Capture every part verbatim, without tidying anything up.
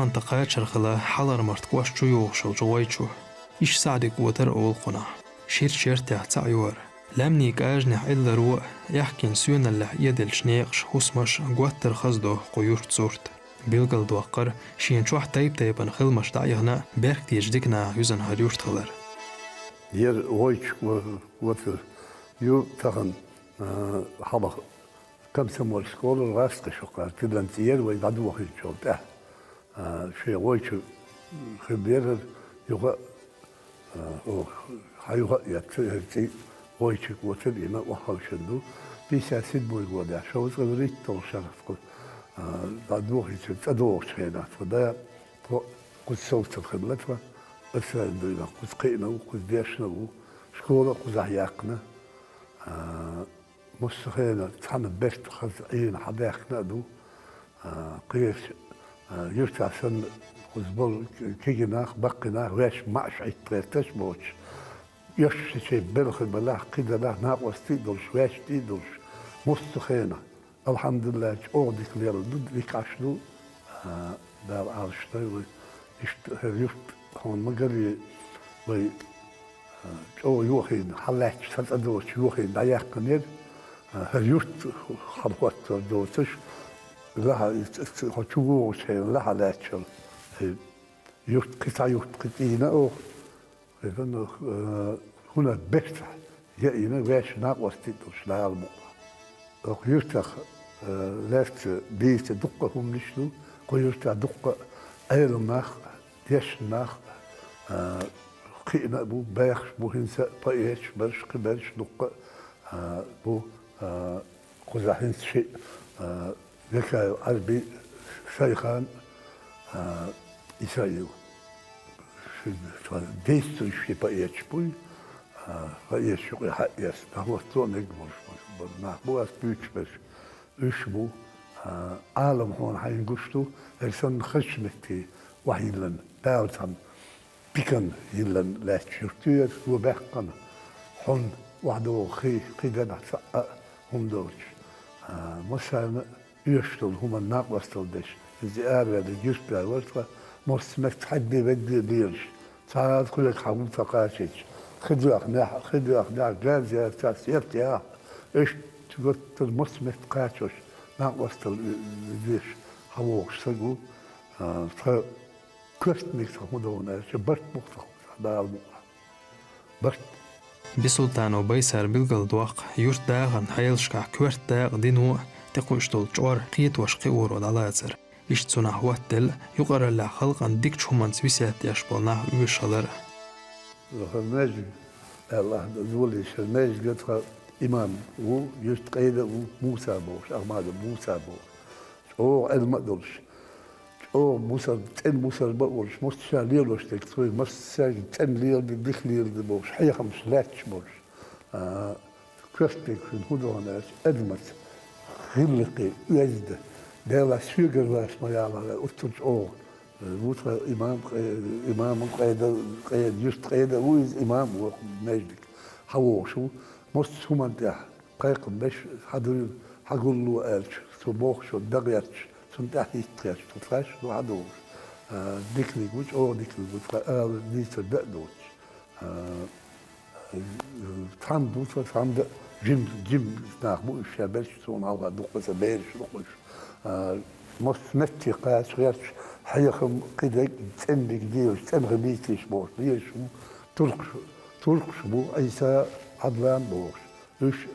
Ан тӀакхачархила Хьалхармарт кӀош чу йогӀуш йолчу гӀой чу. Иштта сахьдиг отар олу кхунах. Шира шертех цхьаъ йора. Лаьмнийн кӀажанехь Ӏилларо а, аьхкенан соьналлехь эделлачу некъаша хӀусамаш а готтар хаздо кху юрт сурт. Билгалдоккхура шена чохь тайп-тайпана хиламаш дӀаихна а, беркатечу диканах юьзна хӀара юрт хилар. Ер гӀой чу го-, готтар ю тахана, а, хьалха. Комсомольская школа гӀазкхи шо кхара тидам цӀера вай дӀадохийначул тӀаьхьа. А, шен гӀой чу хир дера юха а, а, о, хьан юха а эцна, хӀара цӀий гӀой чу готтар а йина, охьахевшина ду. Пятьдесят седьмой годехь, шовзткъе вуьрхӀитталгӀа шарахь тхо, а, дӀадохийча цӀа догӀучу хенахь тхо да, тхо кхуза совцур хилла тхо, аса дуьйна кхуза кхиъна ву, кхуза дешна а ву, школа а кхузахь яьккхина. А, Массо хенахь цхьана берта хаза Ӏийна хьадаьхкина а ду. А, кхечу, а, юьртахь санна кхуза болу кегий нах, баккхий нах ваьш маьӀаш Ӏитта гӀерташ а боцуш, оьшшучийн белхи белахь, кхин делахь, накъостий а долуш, ваьшний а долуш, массо хенахь, алхьамдулиллахӀ, чӀогӀа дика лелла ду, дика Ӏаш ду, а, Дала Ӏалашдойла вай. Иштта хӀара юрт хьуна ма-гарра вай, а, чӀогӀа йохийна, хьалаьтташ сан цӀа доцуш йохийна дӀаяьккхинера, а, хӀара юрт хьалахӀоттор доцуш, лаха, хьо чу вогӀучу хенахь лаха лаьттачул, и юрт кхин цхьа юрт кхин цӀийна оха. Иза, э, хӀунда бертахь яийна ваьш накъостий а долуш Дала мукъ. Оха юьртах, э, лаьцна дийца дуккха а хӀуманаш ду, кху юьртахь дуккха а Ӏелам нах, дешна нах, э, кхиъна а бу, бехаш бу хӀинца а поэташ берш, кхин берш дуккха а, э, бу, э, Кхузахь хӀинца шиъ, а, Микаил Ӏарби, Сайхан, а, Исаил. Ши, цхьа дийцинчу ши поэташ буй, а, поэташ юкъе хьаэцна, дӀахӀотто а мега болуш, болуш, болуш нах бу ас буьйцуш берш. Уьш бу, а, Ӏалам хьуна хьайна гуш ду, хӀара санна хазачу метте охьайиллина, Дала цхьаьна диканна йиллина лаьтташ юрт ю иза, цо баьккхина, хьуна охьадогӀу хи, кхин денахь цхьаъ а хӀума доцуш. А, массарна а оьшуш долу хӀуманна накъосталла деш, иза араваьлларг юьртда вара тхан, массо а меттиг хьаьдде-ведде лелаш, цхьа а кхуьниг хьан хӀума ца кхачийча, хи доьхнехь а, хи доьхнехь а, газ яцахь, сет яхь а, иштта гуттар а массо а меттиг кхачош, накъосталла деш хьан вогӀуш стаг ву, а, тхан коьртаниг тхан хӀун ду аьлча, барт бу тхан, Дала мукъ лахь. Барт. Бисултанов Байсара билгалдоккху юьртан дахаран хьелашкахь коьрта дакъа дино а, тӀекхуьуш долу чкъор кхетош кхиоро дӀалацар. Иштта цунах хӀоттаделла юкъараллехь халкъана дикачу хӀуманца весет деш болу нах оьшуш хилар. ХӀара маьждиг, аьлла ахь дан долийша, хӀара маьждига тхан имам ву, юьртан къеда а ву, Муса бохуш, Ахьмадов Муса бохуш. ЧӀогӀа Ӏилма а долуш, чӀогӀа бусалба, цӀена бусалба а волуш, массо а ша лелош дерг цо, массаьрга цӀена леладе, дика леладе бохуш, хьехамаш лаьтташ болуш. А, коьртаниг шуна хӀун ду аьлча, адамаца гӀиллакхе, оьзда, Делахь соьгара лаьцна ма ялахь, оццул чӀогӀа. Ву тхан имам, къе-, имаман къеда, къеда, юьртан къеда а ву иза, имам а ву маьждиг. Хьан вогӀуш ву, массо а хӀуманна тӀехь кхайкхам беш, хьадуьйла, хьагулло аьлча, цо бохучунна дан гӀерташ, цунна тӀаьхьа хӀитта гӀерташ, тхо тхаьш ду хьадогӀуш. А, диканиг ву, чӀогӀа диканиг ву, тхан ала дийцар дан а доцуш. А, цхьаьна ду тхан, цхьаьна дан а, жим, жим нах бу уьш, ша берш, суна хьалха дуккха а сан бераш ду-кх уьш. А, массо а метте кхача гӀерташ, хьехам, кхидерг, цӀенниг дезаш, цӀена хи бийцийша бохуш, дезаш бу, туркхаш, туркхаш бу, Ӏийса, Ӏадлан бохуш. Уьш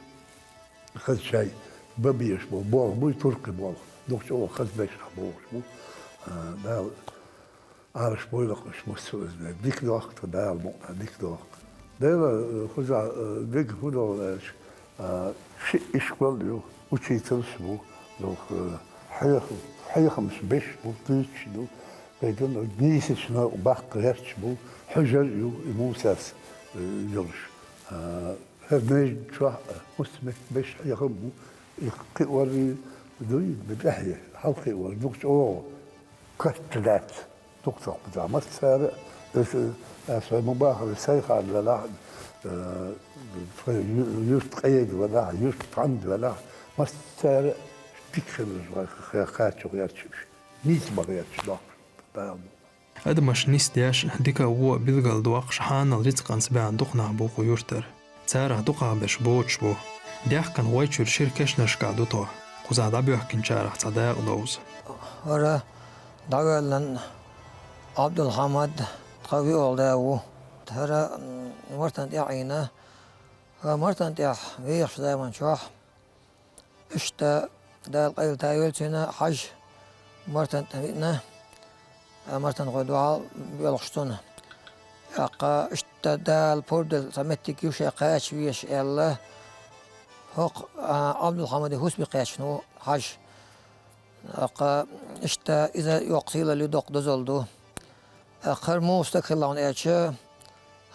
хаза шай бан безаш бу, болх буй, туркхий болх, дукха чӀогӀа хаза бешахь бохуш бу. А, Дала Ӏалашбойла-кх уьш массо а иза дерг. Дика дохку тхан, Дала мукъ лахь, дика дохку. Дела, э, хӀуза, э, дерг хӀун ду аьлча, а, шиъ ишкол ю, учительш бу, доху, э, хьех-, хьехамаш беш бу, дуьйцуш ду, кхидерг нийсачу новкъа баккха гӀерташ бу, хьуьжар а ю, и Мусас, э, йолуш. А, ХӀара маьждиг чохь а массо а метте беш хьехам бу, и кхиорий дуй, тӀаьхье, хьалкхиор, дукха чӀогӀа коьрта лаьцна, дукха ца кхузахь. Массара а, аса, аса вай ма-баххара, Сайхан велахь, э, тхан ю-, юьртан къеда велахь, юьртан тхьамда велахь, массара а дика хилар вай кхачо гӀерташ уьш. Нийса ма гӀерташ дохуш. Адамаш нисдеш, дика а, вон а билгалдоаккхаш, хьанал рицкъанца баьхна дукха нах бу кху юьртара. Царах дукхагӀберш боцуш бу. Даьхкина гӀой чуьра шира кешнашкахь ду тхо, кхузахь дӀабоьхкинчарах цхьа дакъа довза. ХӀара дӀавоьллина Ӏабдулхьамад тхан виолгӀа да ву. ХӀара, м, Мартан тӀехь Ӏийна. ХӀара Мартан тӀехь вехаш заман чохь, иштта Дала къайлатайойла цуьнан, Хьажа Мартан тӀе виъна, а, мартанхой дуьхьал боьлхуш цунна. ТӀаккха иштта Дала пурбделла цхьа меттиг ю шайн кхача везаш аьлла, хӀокху, а, Ӏабдулхьамаде хӀусаме кхаьчна ву Хьажа. ТӀаккха иштта иза йоккха сийлалла ю, доккха дозалла ду. ТӀаккха хӀара муха стаг хилла хьуна аьлча,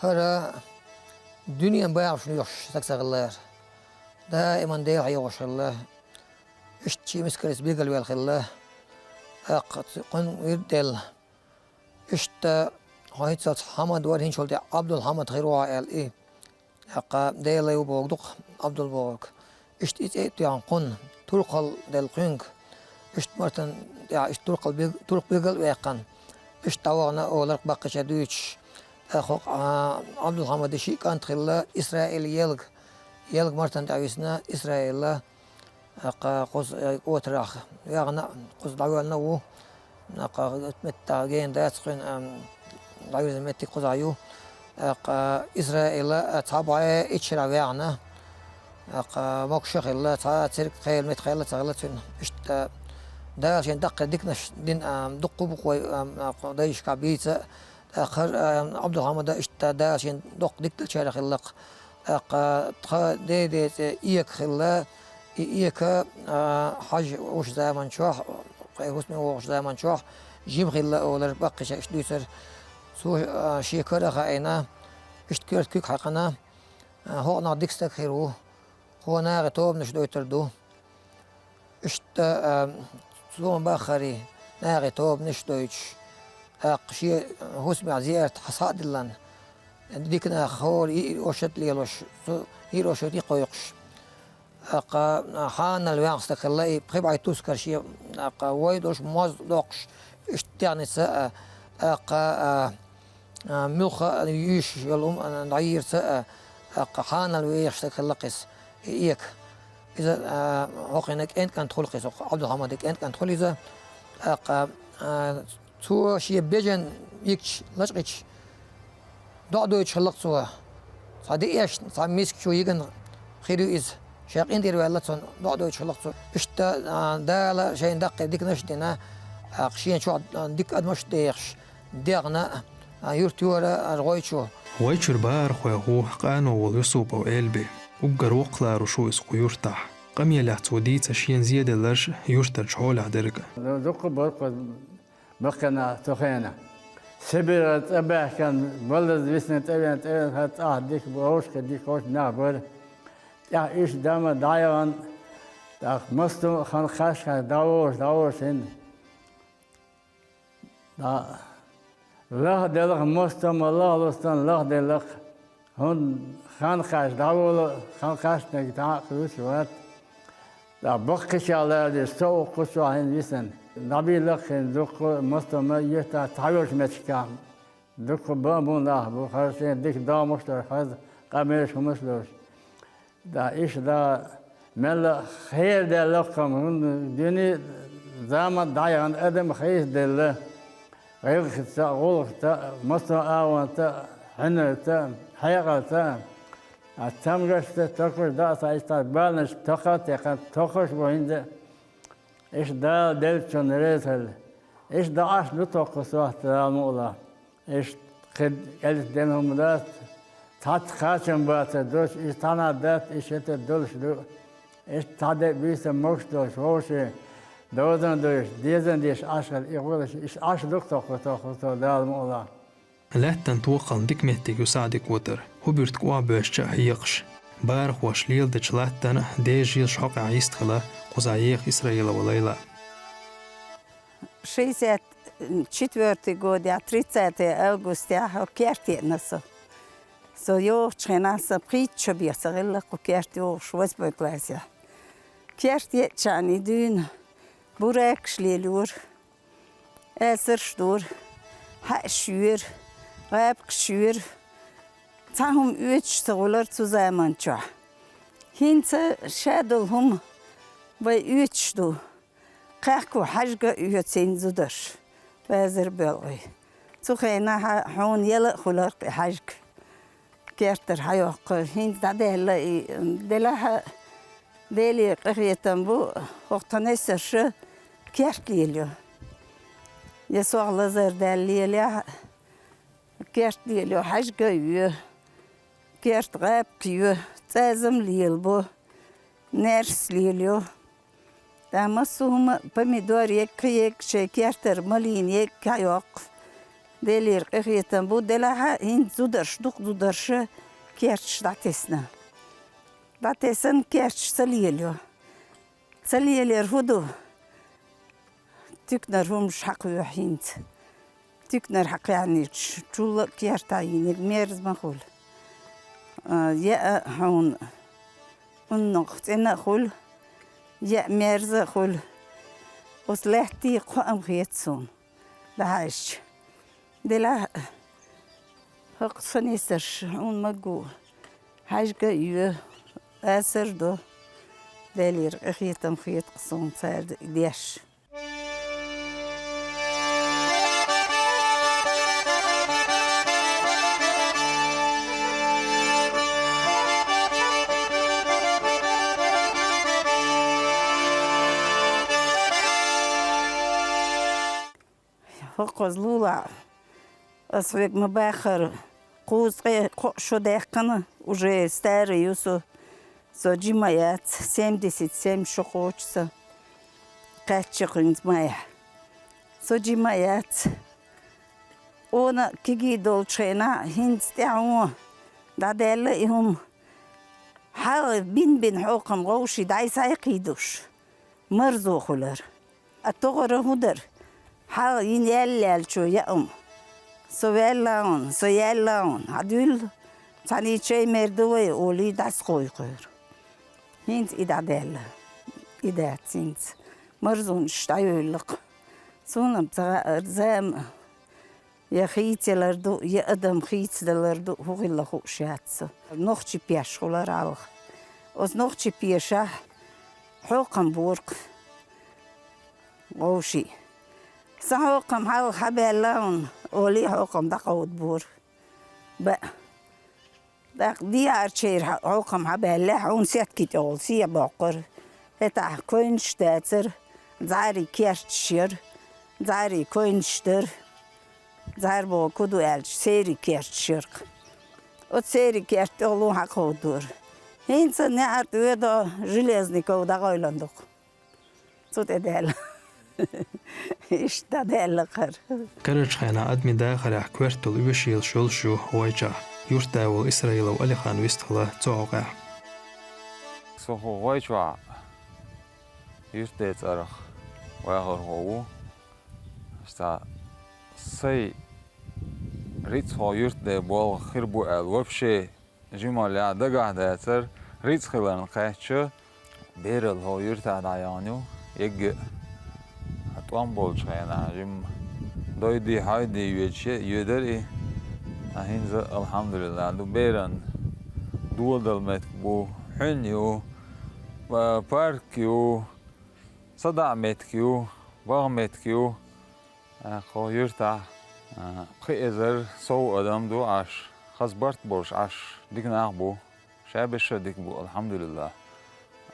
хӀара дуьненан бахамаш лоьхуш стаг ца хилла хӀара. Даиман Дела хьехош хилла. Иштта шен мискаллица билгалваьлла хилла. ТӀаккха цу кхуьнан вирдаделла. Иштта хьо хӀинццалц Хьамад вара, хӀинцачул тӀаьхьа Ӏабдулхьамад хир ву хьо аьлла и. ТӀаккха Дела ву бохург ду-кх Ӏабдул бохург. Иштта и цӀе а тоьхна кхунна, туркхалла делла кхуьнга. Иштта Мартан тӀехь иштта туркхалла биг-, туркх билгал а ваьккхина, иштта дӀавахана олар-кх баккхийчара дуьйцуш. ТӀаккха хӀокху, а, Ӏабдулхьамада ши кӀант хилла, Исраил, Елга. Елга Мартан тӀехь висна, Исраила. ТӀаккха кхуза, э, отарахь ваьхна, кхуза дӀавоьллина а ву. ТӀаккха меттахь гена дац кхуьнан, ам, дӀавирзина меттиг кхузахь ю. ТӀаккха Исраила, а, цхьа бӀе итт шарахь ваьхна. ТӀаккха могуш а хилла, цхьа а церг кхел, меттиг кхел а ца хилла цуьнан. Иштта Дала шен даккхий диканаш дина, ам, дуккха а бу-кх вай, ам, а, кху дайшкахь бийца а, ТӀаккха хӀара, а, Ӏабдулхьамада иштта Дала шен доккха дика деллачарах хилла-кх. ТӀаккха тхан ден-ден цӀе Эка хилла, и Эка, а, Хьажа вуш заман чохь, кху хӀусаме вогӀуш заман чохь, жима хилла олар, баккхийчара иштта дуьйцура. Цо, а, шен кара а хаийна, иштта коьрта куьг хьаькхина, а, хӀокху нах дика стаг хир ву, кхо нахе тобанаш дойтур ду. Иштта, а, цо ма-баххара, нахе тобанаш а дойтуш, тӀаккха шен хӀусамехь зиярат хьа схьа а диллина, дика нах хӀора йиъ-йиъ оршот а лелош, цу йиъ оршот а кхойкхуш. ТӀаккха, а, хьанал ваьхна стаг хилла и, пхи бӀе тускар шен, тӀаккха вай долуш моз а доккхуш, иштта техница а, тӀаккха, а, а, муьлхха а юьйш йолу хӀума, а, дӀайийра ца а, тӀаккха хьанал вехаш стаг хилла-кх иза, и Эка. Иза, а, хӀокхуьнан кӀентан кӀант хуьлу-кх иза, хӀокху Ӏабдулхьамадан кӀентан кӀант хуьлу иза. ТӀаккха, а, цо шен бежан йигча, лачкъийча, доӀа дойтуш хилла-кх цо. Цхьа диъешна, цхьа мискачо йигина хир ю иза. Шен къинтӀера ваьлла цунна, доӀа дойтуш хилла-кх цо. Иштта, а, Дала шайна даккхий диканаш а дина, а, шена чохь, а, дика адамаш а дехаш, дегӀна, а, юьртара а гӀой чу. ГӀой чуьра бахархойх ву къано волу Юсупов Эльби. Уггар воккха ларуш ву иза кху юьртахь. Къамелехь цо дийца шена зеделларш юьртарчу хьолехь дерг. Дуккха а бара-кх баккхий нах цу хенахь. Сибирера цӀа баьхкина, баллаза висина, цӀа веана, цӀа веана, хӀара цӀахь дика, вовшахкхетта дика, вовшахкхетта нах бара. ТӀаккха иштта дама дӀаяхана, тӀаккха мостагӀа а хан кхаьчча, дӀаволуш, дӀаволуш хӀинца. ДӀа лахделла-кх, мостагӀа ма лахлуш санна лахделла-кх. ХӀунда хан кхаьчча дӀаволу, хан кхаьчнарг тӀаккха вуьсуш вац. ТӀаккха баккхийчарна лардеш, со ву кху чохь хӀинца висина. ДӀабийла-кх хӀинца дуккха а, мостагӀа ма йиттахь, цхьайолчу меттигашкахь дуккха а бан а бу нах бу, хӀара шайна дика догӀмаш а дара, хаза къамелаш, хӀуманаш а долуш. ДӀа иштта, дӀа мелла а хераделла-кх-м, хӀунда дуьне а, зама а дӀаяхана, адам а хийцаделла, гӀиллакхца а, гӀуллакхца а, мостагӀа агӀонца а, хьинарца а, хьекъалца а, а, цамгаршца а, токхуш а, дӀа а схьаийцча, баланаш токхар а текхна, токхуш а бу хӀинца а. Иштта Дала деллачунна реза хила. Иштта дӀа Ӏаш ду тхо кху сохьта, Дала мукъ лахь. Иштта кхин кӀелхьардина хӀума дац, цхьацца кхачам бацар доцуш, иза цхьанхьа дац, иза шен тера долуш ду. Иштта цхьа де а, буьйса а могуш долуш, вовшийн довзан а дуьйш, дезан а деш Ӏаш хила, и гӀуллакхаш, иштта Ӏаш ду-кх тхо кху, тхо кху, тхо, Дала мукъ лахь. Лаьттан токхална дика меттиг ю СаӀдик-Ватар, хӀун буьртиг охьабоьжча а хьекъаш. Бахархоша леладечу латтана дежа йилла шо хьокъехь йист хила, кхузахь еха Исраилова Лайла. Шестьдесят четвёртый годехь, тридцатое августехь хӀокху керта еана со. Со йогӀучу хенахь сан пхийтта шо бен ца хилла кху керта йогӀуш, восьмой классехь. Керта еъча дуьйна буракаш лелайора. Асарш дора, хьааш йора, гӀабкхаш йора. Цхьа хӀума оьцуш ца хулар цу заман чохь. ХӀинца ша долу хӀума вай оьцуш ду. Кхехко хьаьжга а оьцу хӀинца зударша, базар боьлхуй. Цу хенахь хьуна яла а хуьлар кхин хьаьжга. Кертара хьайоккху, хӀинца дӀадаьлла и, делахь а, Делера къинхетам бу, хӀокху тхан эсарша керт лелайо. Я сох лазар даьлла лелахь а, керт лелайо, хьаьжга а йо, керта гӀабкх йо, цӀазам лелабо, наьрс лелайо. Ткъа массо а хӀума, помидор ега, кхин ега, шайн кертара малина ега, кхайоккху. Делера къинхетам бу, делахь а хӀинца зударша, дукха зударша керташ дӀатесна. ДӀатесна керташ ца лелайо. Ца лелаяр хӀун ду? Туькнара хӀумаш хьакхоьхьу хӀинца. Туькнара хьакхаьхьнарчу чулла а керта йинарг мерза ма хуьлу. А, яа хьуна уннах цӀена а хуьлу, яа мерза а хуьлу. Оцу лаьттий кхоам хета суна, дӀахьаьжча. Делахь а, хӀокху сан эсарша хьуна магу, хьаьжга а йо, асар а до. Делера къинхетам хета-кх суна цара и деш. ХӀокхуза лулахь, ас хьоьга ма баххара, кхузткъа ткъе кхоъ шо даьккхина, уже старый ю со, со жима яц, семьдесят семь шо кхочу сан, кхаьчча хӀинца майхь. Со жима яц. Къона а, кегий долчу хенахь а хӀинца тӀаьхьо дӀадаьлла и хӀума. Хьалха бин-бина хьокхам гӀовший дӀай схьа кхийдуш, марзо хуьлар. А тохара хӀун дара? Хьалха йина яьлла-яьллачо яа хӀума. Со ваьлла хьуна, со яьлла хьуна, хьадуьйла, цхьаьний чай мер ду вай, олий дӀасакхойкхура. ХӀинца и дӀадаьлла. И дац хӀинца. Марзонаш дӀайовлла-кх. Суна-м ца хаьара, зама я хийцаялар ду, я адам хийцадалар ду, хӀун хилла хууш яц со. Нохчийн пеш хуьлура хьалха. Оцу нохчийн пешахь хьокхам бора-кх гӀовший. Сан хьокхам хьалха хьабаьлла хьуна, олий хьокхам дӀакховдабора. Баъ. ТӀаккха дехьарчеран хьокхам хьабаьллехь, хьуна сетки тӀехула сехьа боккхура. ХӀетахь койнаш дацара, зӀарий керташ яра, зӀарий койнаш дара. ЗӀар бохург хӀун ду аьлча, серий керташ яра-кх. Оцу серий керта тӀехула хьакховдора. ХӀинца неӀарт воьдо Железников дӀагӀойлан ду-кх. Цу тӀе даьлла. Иштта дӀадаьлла-кх хӀара. Карарчу хенахь адамийн дахарехь коьрта долу оьшийлаш йолуш ю ГӀойчохь. Юьртда волу Исраилов Алихан вистхила цу хьокъехь. Со хӀокху ГӀойчохь юьртда цӀарах вахархо ву. Аса сайн рицкъа хӀокху юьртда болх хир бу аьлла вообще жималлехь дагахь дацара, рицкъа хиларна кхаьчча, бералла хӀокху юьртахь дӀаяхна ю, эгга а тӀом болчу хенахь, жимма дойдий-хьойдий йоьдуш йоьдара и, а хӀинца, алхьамдулиллахӀ, ду, беран додал меттиг бу, хьуьн ю, па-, парк ю, садаӀа меттиг ю, багӀа меттиг ю. ТӀаккха хӀокху юьртахь, а, пхи эзар сов адам ду Ӏаш, хаза барт болуш Ӏаш, дика нах бу, ша берш а дика бу, алхьамдулиллахӀ.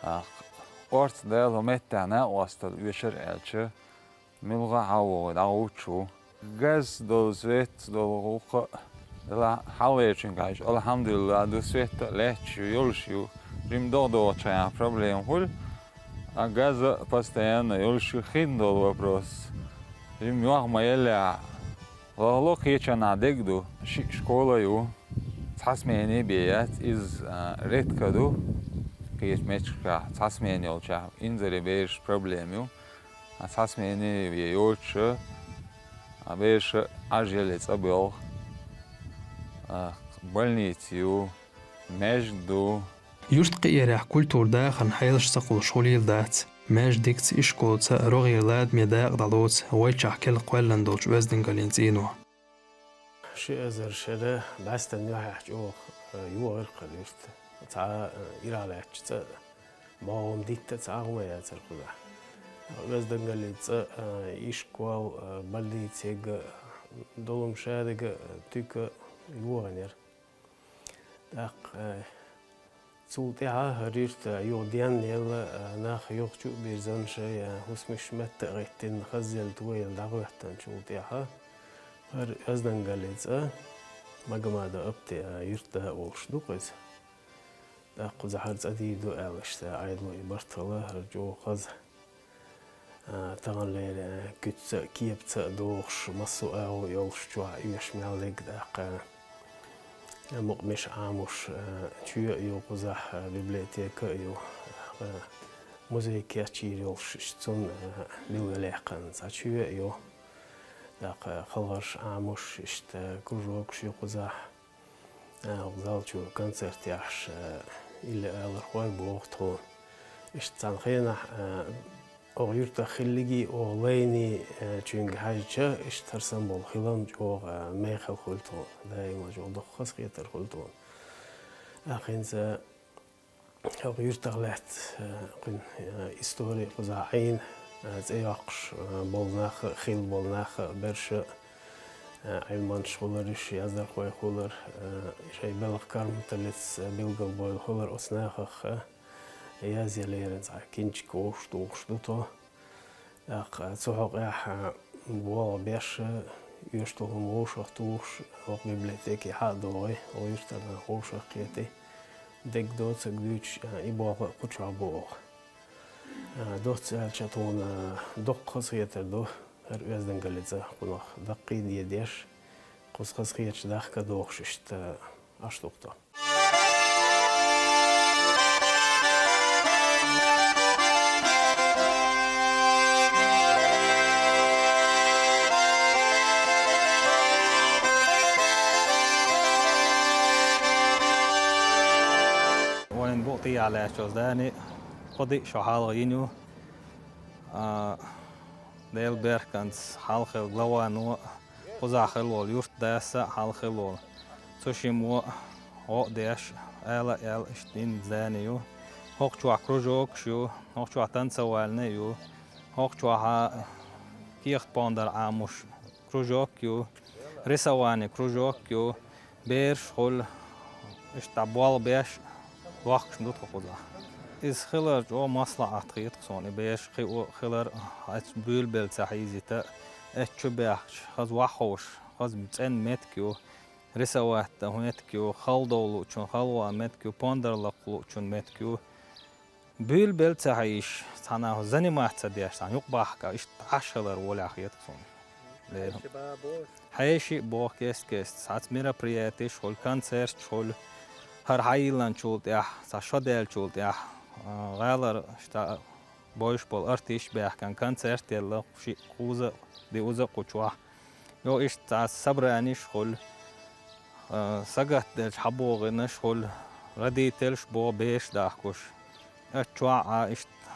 ТӀаккха орца Дала хӀокху меттехь накъосталла оьшура аьлча, муьлхха а хьалавогӀий дӀагӀуттуш ву. Газ долу, свет долу гӀуллакх а, делахь хьалхечуьнга хьаьжча, алхьамдулиллахӀ, ду, свет а лаьтташ ю, йолуш ю. Жимма догӀа-догӀучу хенахь проблема хуьлу, а газ а постоянно йолуш ю, хин долу вопрос. Жимма йохк ма еллехь, лахло кхечанхьа дерг а ду, шиъ школа ю, цхьа смена бен яц, иза, а, редко ду, кхечу меттигашкахь цхьа смена йолчохь инзаре бераш проблема ю. А цхьа смена вен йоцуша, а бераш Ӏаш яла цӀа боьлху, а, больница ю, маьждиг ду. Юьртан кхиэрехь культуран дахарна хьелаш ца кхуллуш хуьлийла дац. маьждигца, ишколца, рогӀера ладаме дакъа дӀалоцу вайчахь керла кхоьллина долчу Оьздангаллин цӀийно. Ши эзар шера бӀаьстенан юьхьехь чӀогӀа, э, йогӀура кхара юьрт. Цхьа, э, ирахь лаьттачу цӀа а, бӀогӀам дитта а цхьа а хӀума яцара кхузахь. Оьздангаллин цӀа а, э, ишкол а, э, больница ерг а, э, долум шадерг а, э, туька а йогӀина яра. ТӀаккха, э, цул тӀаьхьа хӀара юьрта юха денна елла, э, нах юха чу а бирзина шайн, э, хӀусамаш метта а гӀеттина, хазъелла, тоелла дӀахӀоьттинчул тӀаьхьа хӀара Оьздангаллин цӀа Магомадов Апти, э, юьртда а волуш ду-кх иза. ТӀаккха кхузахь хӀара цӀа дийр ду аьлла, иштта Ӏедало и барт хилла, хӀара чӀогӀа хаза. А, таханлера, а, куьцаца а, кепаца а догӀуш, массо а агӀо йолуш чохь оьшу мел дерг, тӀаккха, а, мукъамаш Ӏамош, а, чоь а ю кхузахь, а, библиотека а ю, а, музей кечйийр йолуш, иштта цунна, а, билгалъяьккхина цхьа чоь а ю. ТӀаккха халхарш Ӏамош, иштта кружокаш ю кхузахь. А, оха зал чу концерт яхьаш, а, илли алархой боху тхуна. Иштта цхьана хенахь, а, оха юьртах хиллиги, оха лайни, а, чуьнга хьаьжча, иштта хӀара санна болу хилам чӀогӀа, а, мехала хуьлу тхуна. Даима чӀогӀа дуккха хазахетар хуьлу тхуна. А, хӀинца оха юьртах лаьцна, а, кхин, а, истори кхузахь Ӏийна, а, цӀе йоккхуш, а, болу нах а, хилла болу нах а, берш а, а, Ӏилманчаш хилар, уьш яздархой хилар, а, шайн белхан карматаллица билгалбевлла хилар оцу нахах, а, язъялеран цхьа кинчик вовшах тухуш ду тхо. ТӀаккха цу хьокъехь, а, болх беш, а, оьшуш долу хӀума вовшах тухуш, оха библиотеке хьа а догӀий, оха юьртара нах вовшах кхетий. Дерг доцург дуьйцуш, а, и болх а кху чохь бу оха. А, доцца аьлча, тхуна дуккха хазахетар ду, хӀара Оьздангаллин цӀа кхунах даккхий а дедеш, кхуза хазахеташ дахка а дохуш, иштта Ӏаш ду-кх тхо. Вайн букъ тӀехьа лаьттачу здани кхо-диъ шо хьалха йина ю. А, Делан бехканца хьалха хилла главано а, кхузахь хилла волу юьртдас а хьалха хилла волу. Цу шиммо а гӀо а деш, ала а аьлла, иштта йина здани ю. ХӀокху чохь кружокаш ю, хӀокху чохь танцевальный а ю, хӀокху чохь а кехат-пондар Ӏамош кружок ю, рисовани кружок ю, бераш хуьлу, иштта болх беш, вахкаш ду тхо кхузахь. Иза хилар чӀогӀа маслаӀат хета-кх суна, и бераш кхио хилар, оцу буьйлабелла ца хьийзийта, оцу чу баьхкича, хаза вахховш, хаза цӀена меттиг ю, рисовать дан меттиг ю, хала довлучун хала ван меттиг ю, пондар лакха луучун меттиг ю. Буьйлабелла ца хьийзаш, цхьана заниматься деш, цхьана юкъа бахка, иштта Ӏаш хилар волехь хета-кх суна. Лерам. Хьеший а боху кест-кеста, цхьацца мероприятеш хуьлу, концерташ хуьлу, хӀара хьайилланчул тӀаьхьа, цхьа шо даьллачул тӀаьхьа, а, гӀалара шта бойуш болу артисташ баьхкина концерт елла, шиъ кхуза а, диъаза а кху чохь. Йо, иштта цхьа собраниш хуьлу, а, сагатделча хьабогӀинаш хуьлу, родительш боху бераш дахкуш. Оцу чохь а иштта.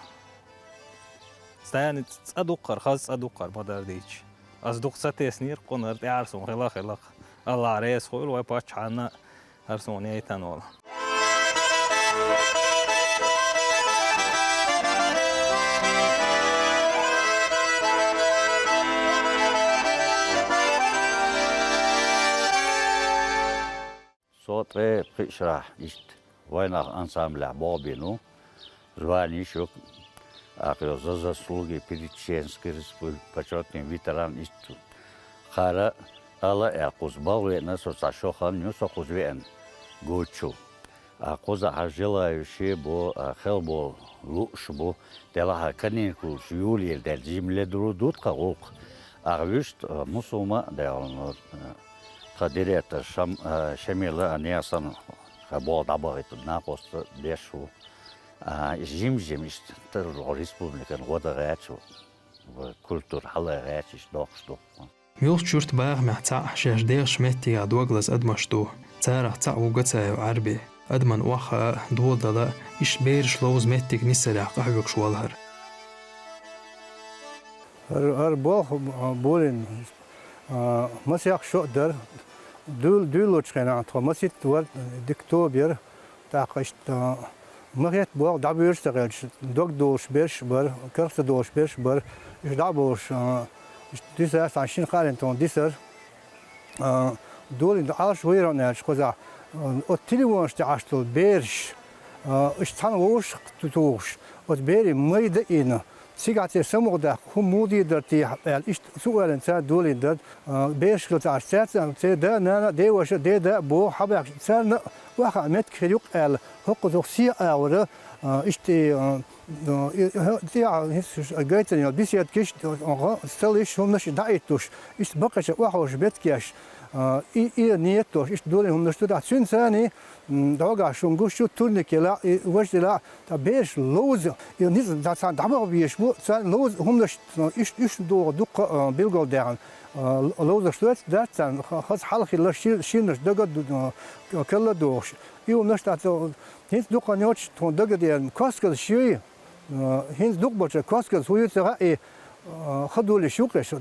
Стани цӀа дуккхара, хаза цӀа дуккхара ма-дарра дийцича. Ас дукха ца теснера, кхунара тӀаьхьара суна хила а хилла-кх. АллахӀ реза хуьлда вай паччахьна а, хӀара суна яйтина волу. Со ткъе пхи шарахь иштта вайнах ансамблехь болх бина ву. Званеш ю, ахь йо, «За заслуги перед Чеченской Республикой», почётный ветеран иштта. Хара ала а кхуза бала веана, со цхьа шо хан ю, со кхуза веана гучу. А кхузахь желающие бу, а хелбо лууш бу, делахь а каникулаш июлера даьлча жимма ледур ду тхан гӀуллакх. Ахь вуьшта, а, мусулма а даьлла, а, тхан директор Шам-, а, Шамила а, Несан а, болх дӀабахийта накъост беш ву. А, жим-жим иштта тӀе республикан гӀо дан гӀерташ ву, культура хьала гӀерташ иштта доккхуш ду. Муьлххачу юьртан бахамехь цхьаъ шаьш дехачу меттигех дог лаза адамаш ду. Царах цхьаъ ву Гацаев Ӏарби. Адаман охьахаа а, доладала а, иштта бераш ловза меттиг нисъярехь къахьоьгуш валахьара. ХӀара, хӀара болх, а, болийна, а, масех шо а дара. Дуьл-, дуьйлалучу хенахь тхо масийтта вара, дика тоба яра. ТӀаккха иштта, а, ма хетта болх дӀабуьйлуш ца хилча, дог долуш берш а бара, карах ца долуш берш а бара. Уьш дӀа а болуш, а, иштта дисар, цхьана шина кхаарин тхуна дисар. А, долийна Ӏалаш вайра аьлча кхузахь, а, оцу телефонаш тӀехь Ӏаш долу бераш, а, уьш цхьана вовшах тухуш, оцу берийн майда а йина, цигахь церан самукъадаккха, хӀун муха дийр дара техьа аьлла, иштта цу ойланца долийна дара, а, бераш хила ца Ӏаш, цаьрца, церан да а, нана а, деваша а, деда а боху хьабаьхкича, царна а охьахаа меттиг хир ю-кх аьлла, хӀокхузахь сехьа агӀора, а, иштта, а, Э, и, э, тӀехьа, хӀинца гайтина йолу беседкаш, э, гӀо, столаш, хӀуманаш дӀахӀиттош, иштта баккхийчу охьахуучу меттигаш, э, и, и ниет долуш, иштта долийна хӀуманаш ду. ТӀаккха цуьнца царний, м, дӀогахь шуна гуш ю, турник елахь, и важа елахь, ткъа бераш ловза, и ницкъ дан царна дӀабаха безаш бу, царна ловза хӀуманаш, э, иштта, иштта догӀу дуккха, э, билгалдаьхна, э, ловзарш доьцу, дац царна, ха-, хаза хьал хилла, ши-, шинарш дага а ду-, э, карла а догӀуш. И хӀуманаш тӀаккха хӀинца дукха йоцуш тхуна дагадеана, костказаш юй. Э, хӀинца дукха болчара костказаш хӀун ю ца хаьа, и, э, ха долуш ю-кх уьш.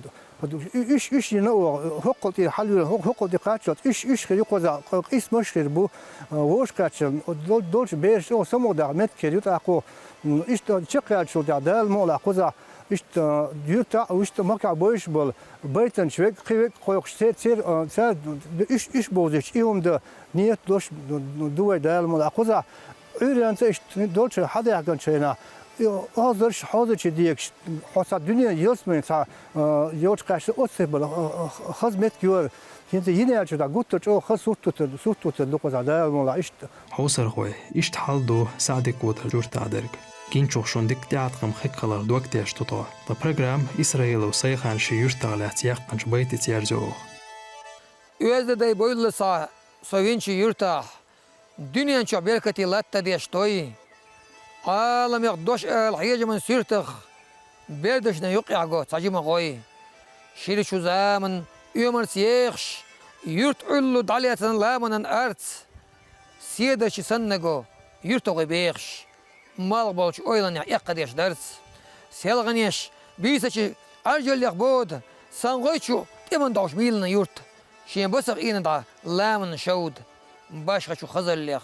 Уьш, уьш йина оха, хӀокхул тӀера хьалавира, хӀо-, хӀокхул тӀе кхаччалц, уьш, уьш хир ю кхузахь, къ-, къийсамаш хир бу, э, вовшахкхаьчча, дол-, долчу бераш оха самукъадаккха меттиг хир ю тӀаккха. М, иштта чекхъяьллачул тӀаьхьа Дала мукъалахь кхузахь, иштта, э, юьртахь а, иштта махкахь а бевзаш болу байтанчу верг, кхин верг а кхойкхуш, цер-, цер-, э, цара уьш, уьш бовзийча, и хӀума дан ниет долуш ду вай Дала мукъалахь кхузахь. Ӏуьйренца иштта долчуьра хьадаьхкинчу хенахь, и озарш хьозачу дегаш, хьо цхьа дуьненан ялсамани цхьа, а, йолчу кхаьчна оццу бала, а, а, хаза меттиг йора. ХӀинца йина аьлча, дӀа гуттар чӀогӀа хаза сурт тутар, сурт тутар ду кхузахь Дала мукъалахь иштта. Хьовсархой, иштта хьал ду Саьдикотар юьртахь дерг. Гиначух шуна дика тӀеӀаткъам хир хиларх дог теш ду тхо. Ткъа программа Исраилов Сайхана шен юьртах лаьцна яьккхинчу байтица ерзайо оха. Оьзда дай бойла схьа со винчу юьртахь, дуьнен чохь беркате латта деш той. Ӏаламех дош ала хьежаман суьртах, бердашна юккъехь го цхьа жима гӀой. Ширачу заман оьмарца ехаш, юрт Ӏуьллу дӀалецна ламанан арц, седарчий санна го юьртахой бехаш. Малх болчу ойланехь эккхадеш дарц. СелгӀанеш бийсачу Ӏаржаллех бода, сан гӀой чу тӀеман догӀуш мийлана юрт. Шен басах ийна дӀа ламанан шовда, башхачу хазаллех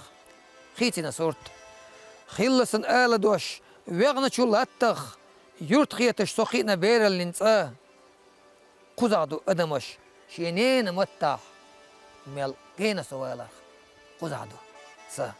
хийцина сурт. Хилла сан ала дош вегӀначу латтах, юрт хеташ со кхиъна бераллин цӀа. Кхузахь ду адамаш шен ненан маттахь, мел гена со валарх кхузахь ду са.